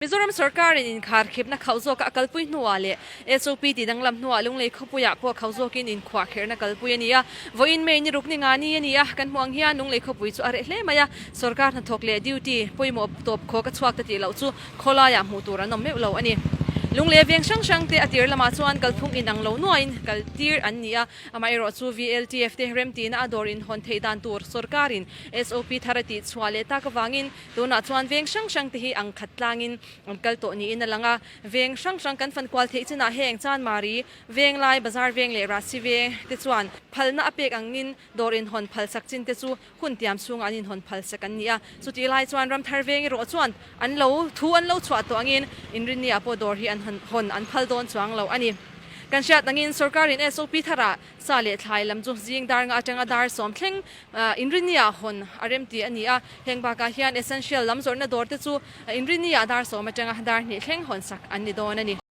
Mizoram sorkarin inkharkhipna khauh zawka a kalpui hnuah leh SOP tih danglam hnuah Lunglei khawpuiah pawh khauh zawkin inkhuahkherhna kalpui a ni a. Vawiin May ni ruk ni nga ni a ni a, kan hmuh ang hian Lunglei khawpui chu a reh hle mai a, sorkar hnathawk leh duty pawimawh tawp khawk a chhuak ta tih loh chu khawlaiah hmuh tur an awm meuh lo a ni. Lunglei veng hrang hrang te a tir lamah chuan kalphung inang lo nuaiin kal tir an ni a, amaherawh chu VLTF te remtihna a dawr inhawn theih dan tur sorkarin SOP thar a tihchhuah leh tak avangin Tunah chuan veng hrang hrang te hi ang khat tlangin an kal tawh niin a lang a, veng hrang hrang kan fan kual theih chinah heng Chanmari, Venglai, Bazar Veng leh Rahsi Veng te chuan phalna a pek angin dawr inhawn phalsak chin te chu hun tiam chhungah an inhawn phalsak an ni a. Chutih lai chuan Ramthar Veng erawh chuan an lo thu an lo chhuah tawh angin Inrinni-ah pawh dawr hi an hawn an phal dawn chuang lo a ni. Kan hriat angin sorkarin SOP tharah Sa leh thlai lam chu zing dar nga atanga dar 90 thleng Inrinni-ah hawn a rem tih a ni a. Heng bakah hian essential lam zawrhna dawr te chu Inrinni-ah dar 10 atanga dar 2 thleng hawn sak an ni dawn a ni.